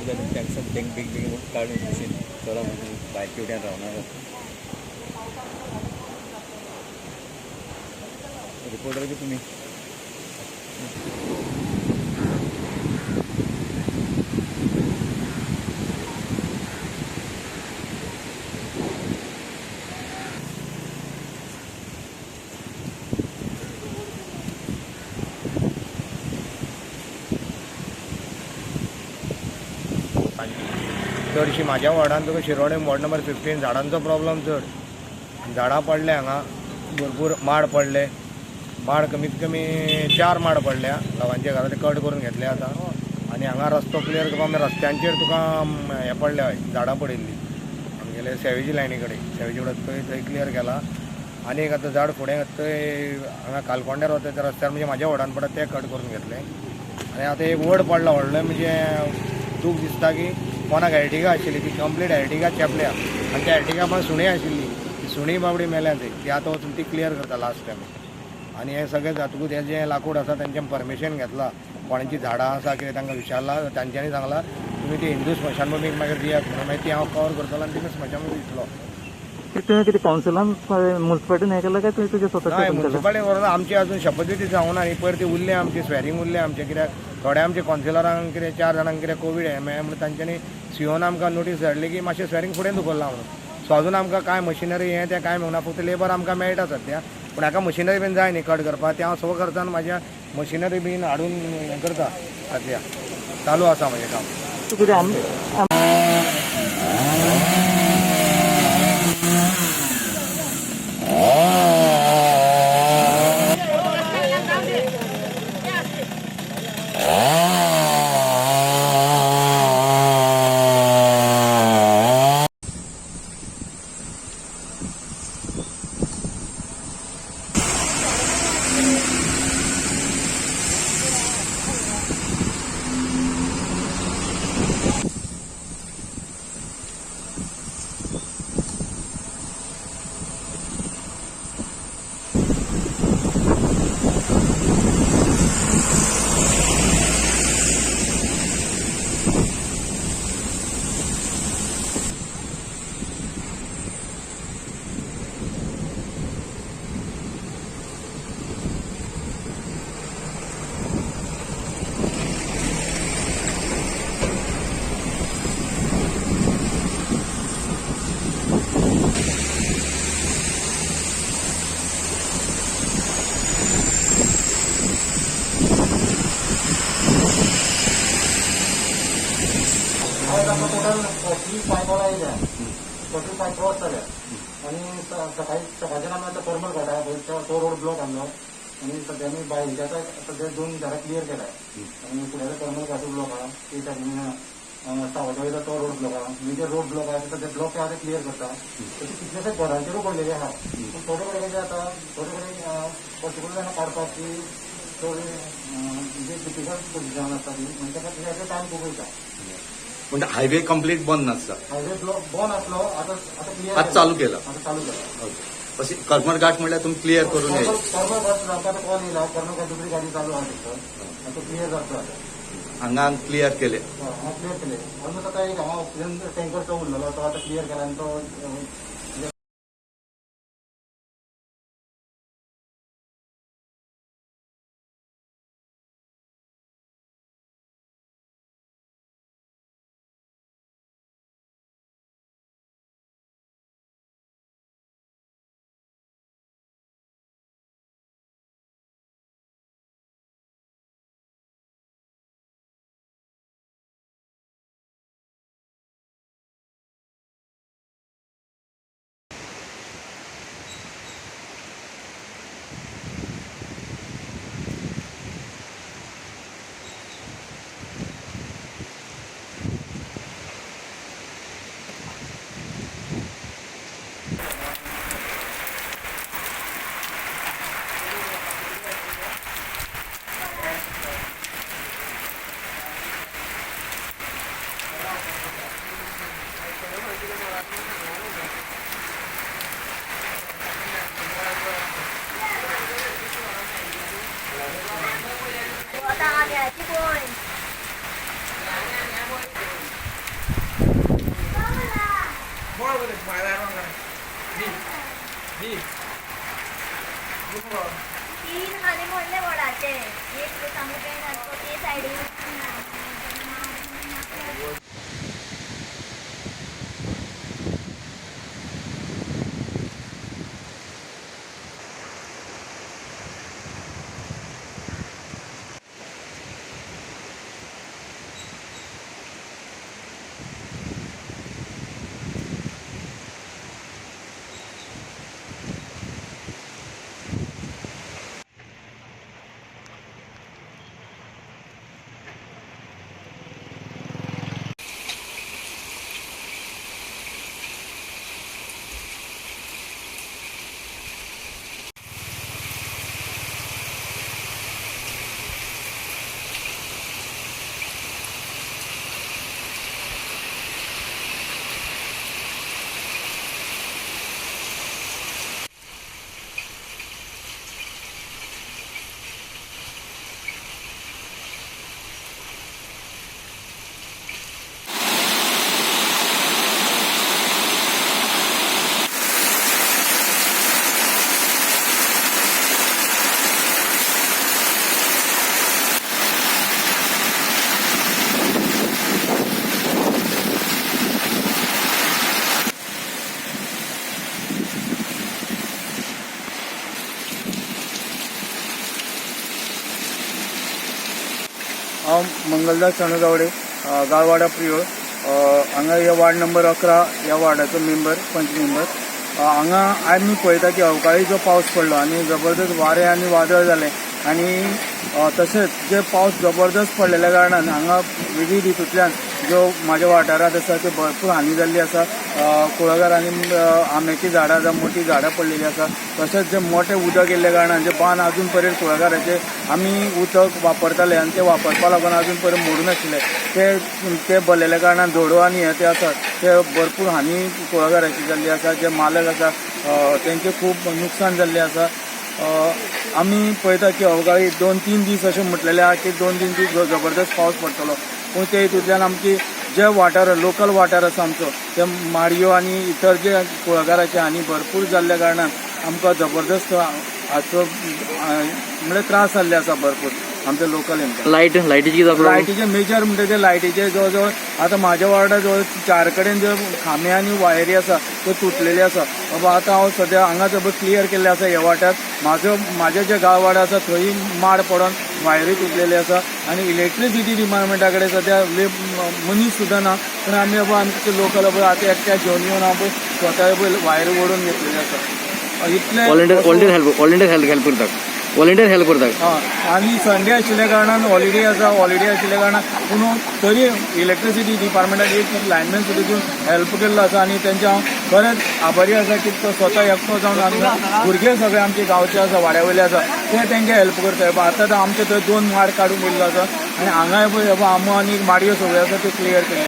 Block जालें तांकां तेंक बेगीन बेगीन काडून मशीन चला म्हणून भायर किवड्यान रावना. रिपोर्टर बी तुमी. चडशी म्हाज्या वॉर्डान तुका शिरोडे वॉर्ड नंबर 15 झाडांचो प्रॉब्लम चड. झाडां पडले हांगा भरपूर, माड पडले, माड कमीत कमी 4 माड पडल्या लोकांच्या घरा, ते कट करून घेतले आतां. आनी हांगा रस्तो क्लियर करपाक मागीर रस्त्यांचेर तुका हें पडले झाडां पडिल्ली आमगेले सेवेजी लायनी कडेन, सेवेजी कडेन थंय थंय क्लियर केला. आनी एक आतां झाड फुडें थंय हांगा कालकोंड्यार वता त्या रस्त्यार म्हणजे म्हाज्या वॉर्डान पडटा तें कट करून घेतलें. आनी आतां एक वड पडला व्हडलें, म्हणजे दूख दिसता की कोणाक एर्टिगा आशिल्ली ती कंप्लीट एर्टिगा चेपल्या आनी त्या एर्टिगा पण सुणी आशिल्ली, ती सुणी बाबडी मेल्या थंय, ती आतां वचून ती क्लियर करता लास्ट टायम. आनी हें सगळें जातकूच हें जें लाकूड आसा तेंचें परमिशन घेतलां, कोणाचीं झाडां आसा कितें तांकां विचारलां, तांच्यांनी सांगलां तुमी ती हिंदू स्मशानभुमीक मागीर दियात म्हणून, मागीर ती हांव कवर करतलो आनी तुमी स्मशानभुमी दितलो. तुवें कितें कावन्सिलान मुन्सिपालिटीन हें केलां काय तुवें तुजें स्वताचें? हय, मुन्सिपालिटी व्हरोन आमची अजून शपथविधी जावना न्ही, पयर ती उरलें आमची स्वॅरींग उरलें आमचें, कित्याक थोडे आमचे कावन्सिलरांक कितें 4 जाणांक कितें कोवीड हें मेळ्ळें म्हणून तांच्यांनी सीओन आमकां नोटीस धाडली की मातशें स्वॅरींग फुडें दवरलां म्हणून. सो अजून आमकां कांय मशिनरी हें तें कांय मेळना, फक्त लेबर आमकां मेळटा सद्या, पूण हाका मशिनरी बीन जाय न्ही कट करपाक, तें हांव स्व खर्चान म्हाज्या मशिनरी बीन हाडून हें करता सद्या, चालू आसा म्हजें काम. टोटल 45 कॉल आयल्या, 45 क्रॉस जाल्या आनी सकाळी सकाळच्यान आमी आतां करमल घाटा तो रोड ब्लॉक आहलो आनी सद्या आमी बायलच्या आतां सद्या 2 झाडां क्लियर केल्या आनी फुडें आतां करमल घाटू ब्लॉक आहा, ती सायडीन सावयवाड्या वयता तो रोड ब्लॉक आहा, मेजर रोड ब्लॉक आहा, सद्या ब्लॉक आहा ते क्लियर करता. तशें कितलेशेच घरांचेरूय पडलेले आहा, पूण थोडे कडेन कशें जाता, थोडे कडेन पॉसिबल जायना काडपाक की थोडे म्हणजे डिफिकल्ट पोजिशन आसता ती, म्हणजे ताका तेका टायम खूब वयता. म्हणजे हायवे कंप्लीट बंद नासता? हायवे ब्लॉक बंद आसलो, आतां आतां क्लियर, आतां चालू केला, आतां चालू केला. ओके, अशी करमल घाट म्हणल्यार तुमी क्लियर करून येयले? करमल घाट आमकां आतां कॉल येयला, करमल घाट दुसरी गाडी चालू आहा भितर, आतां क्लियर जातलो आतां. हांगा क्लियर केले? हांगा क्लियर केले ऑलमोस्ट. आतां एक हांगा ऑक्सिजन टँकर तो उरलेलो तो आतां क्लियर केला आनी तो तीन खाने मोडले वडाचे एक सामकें ते सायडीन. हांव मंगलदास शाणू गावडे, गाळवाडा प्रियोळ. हांगा ह्या वार्ड नंबर 11 ह्या वार्डाचो मेंबर, पंच मेंबर. हांगा आमी पळयता की अवकाळी जो पावस पडलो आनी जबरदस्त वारें आनी वादळ जालें आनी तशेंच जे पावस जबरदस्त पडलेल्या कारणान हांगा विविध हितूंतल्यान ज्यो म्हाज्या वाठारांत आसा त्यो भरपूर हानी जाल्ली आसा. कुळागरांनी आंब्याचीं झाडां जावं मोटीं झाडां पडलेलीं आसा. तशेंच जे मोठे उदक येयल्ल्या कारणान जे बांद अजून पर्यंत कुळागराचे आमी उदक वापरताले आनी ते वापरपा लागून अजून पर्यंत मोडूं नाशिल्ले ते भरलेल्या कारणान धोडो आनी हे ते आसा ते भरपूर हानी कुळागराची जाल्ली आसा. जे मालक आसा तेंचे खूब नुकसान जाल्लें आसा. आमी पळयता की अवकाळी 2-3 दीस अशें म्हटलेलें आहा की 2-3 दीस जबरदस्त पावस पडटलो, पूण ते हितूंतल्यान आमची जे वाठार लोकल वाठार आसा आमचो ते माडयो आनी इतर जे कुळागराचे हानी भरपूर जाल्ल्या कारणान आमकां जबरदस्त हाचो म्हणल्यार त्रास जाल्ले आसा भरपूर आमच्या लोकल हेंका. लायटीची कितें? लायटीचे मेजर म्हणटा ते लायटीचे जवळ जवळ आतां म्हाज्या वार्डा जवळ 4 कडेन जे खांबे आनी वायरी आसा त्यो तुटलेली आसा. बाबा आतां हांव सद्या हांगा जर क्लियर केल्ले आसा ह्या वाठार म्हाजे जे गांववाडा आसा थंय माड पडोन वायरी तुटलेली आसा आनी इलेक्ट्रिसिटी डिपार्टमेंटा कडेन सद्या मनीस सुद्दां ना, पूण आमी बाबा आमचे लोकल आतां एकट्या घेवन येवन हांव स्वता वायरी ओडून घेतलेली आसा. इतलें व्हॉलंटियर हेल्प करता, व्हॉलंटियर हेल्प करता. आनी संडे आशिल्ल्या कारणान हॉलिडे आसा, हॉलिडे आशिल्ल्या कारणान पूण तरी इलेक्ट्रिसिटी डिपार्टमेंटाक एक लायनमॅन सुद्दां हेल्प केल्लो आसा आनी तेंचे हांव खरेंच आभारी आसा की तो स्वता एकटो जावन आमकां भुरगे सगळे आमचे गांवचे आसा, वाड्या वयले आसा ते तेंचे हेल्प करता. आतां आमचे थंय 2 माड काडून उरलो आसा आनी हांगाय पळय आंबो आनी माडयो सगळ्यो आसा त्यो क्लियर केल्यो.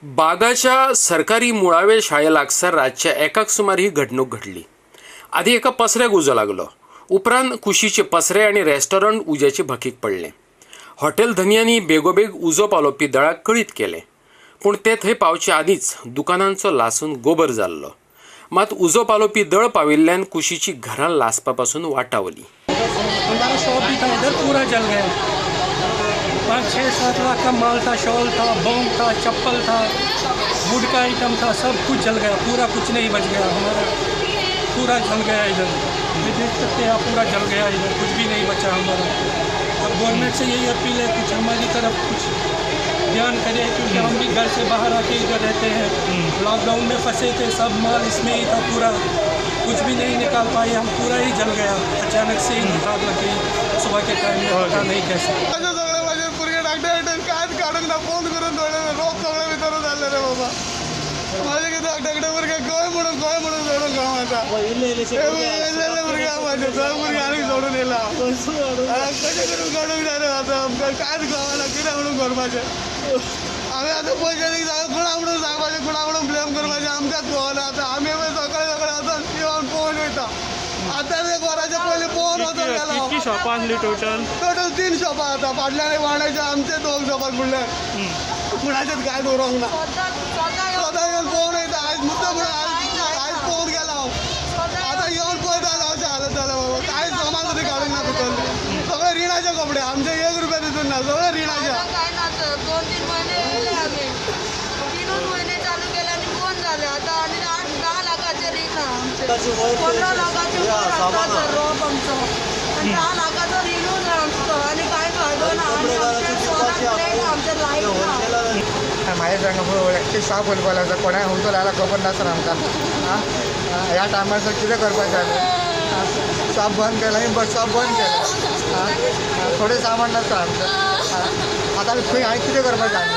बागाच्या सरकारी मुळावे शाळे लागसार रातच्या एकाक सुमार ही घडणूक घडली. आदी एका पसऱ्याक उजो लागलो. उपरांत कुशीचे पसरे आनी रेस्टॉरंट उज्याचे भकीक पडले. हॉटेल धनयांनी बेगोबेग उजो पालोवपी दळाक कळीत केलें, पूण ते थंय पावचे आदींच दुकानांचो लासून गोबर जाल्लो. मात उजो पालोवपी दळ पाविल्ल्यान कुशीची घरां लासपा पासून वाटावली. हमारा शॉप भी था इधर, पूरा जल गया. 5-6-7 लाख का माल था, शॉल था, बॉम्ब था, चप्पल था, वुड का आइटम था, सब कुछ जल गया. पूरा कुछ नहीं बच गया हमारा, पूरा जल गया इधर. ये देख सकते हैं आप, पूरा जल गया इधर, कुछ भी नहीं बचा हमारा. अब गवर्नमेंट से यही अपील है, कुछ हमारी तरफ कुछ ध्यान करे, क्योंकि हम भी घर से बाहर आके इधर रहते हैं. लॉकडाउन में फंसे थे, सब माल इसमें ही था पूरा, कुछ भी नहीं निकाल पाए हम, पूरा ही जल गया. अचानक से ही आग लग गई सुबह के टाइम में, पता नहीं कैसे. सगळे माझे भुरगे धाकटे धाकटे कांयच काडूंक ना, फोन करून दवरले. रोप सगळे भितर जाल्ले रे बाबा. माझे कितें धाकटे धाकटे भुरगे खंय म्हणून खंय म्हणून सोडून गांव आतां. इल्ले भुरगे माझे सगळे भुरगे आनीक सोडून येयला. कशें करून काडूंक जाय रे आतां आमकां कांयच कळना कितें म्हणून करपाचें. आमी आतां पयशे कोणा म्हणून सांगपाचें, कोणा म्हणून ब्लेम करपाचें आमकांच कळना. आतां आमी सकाळी सकाळी वचोन येवन पळोवन वयता. आतां एक वराच्या पयलीं पळोवन वचोन गेलो. कितकी शॉपां आसली टोटल? टोटल 3 शॉपां आतां. फाटल्यान एक वांड्याचे आमचे 2 शॉपां म्हणल्यार कोणाचेच कांय दवरूंक ना. स्वता येवन पळोवन वयता. आयज मुद्दम म्हणून आयज पळोवन गेला हांव. आतां येवन पळयता जाल्यार अशें हालत जाल्या बाबा. कांय सामान तरी काडूंक ना भितर. सगळे रिणाचे कपडे आमचे, 1 रुपया तितून ना, सगळे रिणाचे. काय ना सर, 2-3 महिने येयले आमी, 3 महिने चालू केले आनी बंद जाले. आतां आनी 8-10 लाखाचे रीण आहा आमचे, 15 लाखाचे वयर आसा सर रोप आमचो, आनी 10 लाखाचो रिणूच आहा आमचो, आनी कांय फायदो ना. आनी आमचे सोलार प्लेट आमचे लायट ना. मागीर सांगा एकटी साफ उरपाक आसा, कोणाक उजो लायला खबर ना सर आमकां. ह्या टायमार सर कितें करपाचें जालें? शॉप बंद केलें, बस शॉप बंद केलें, थोडें सामान नासता आमचें. आतां आमी खंय आनी कितें करपाचें आमी?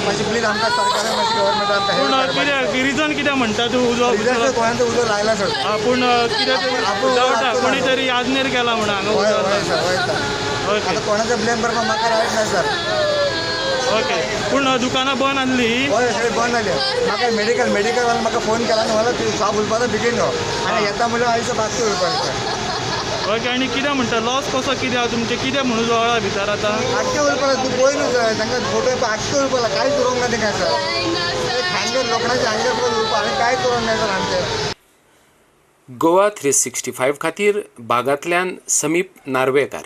मातशें प्लीज आमकां सरकारान मातशें गव्हर्मेंटान आमकां हेल्प कितें रिजन कितें म्हणटा तूं? उजो रिजन कोणाचो उजो लायला सर, पूण कितें तरी कोणी तरी याजनेर केला म्हणून हांगा. हय हय सर, हय सर. आतां कोणाचो ब्लेम करपाक म्हाका रायट ना सर. ओके, पूण दुकानां बंद आसली? हय, सगळीं बंद जाली. म्हाका मेडिकल मेडिकलवाल्यान म्हाका फोन केला न्हू, म्हणल्यार शॉप उरपाचो बेगीन यो आनी येता म्हणल्यार आयज बाकी उरपाचें. ओके, आनी कितें म्हणटा लॉस कसो कितें आहा तुमचें? कितें म्हणून जळ्ळा भितर आतां? आख्खें उरपाक तूं पळय न्हू सर, तांकां फोटो आख्खें उरपाक कांयच उरोंक ना तेंकां सर. हांगर लोखणाचे हांगर पळोवन उरपा आनी कांयच उरोंक ना सर आमचें. गोवा 365 खातीर बागांतल्यान समीप नार्वेकार.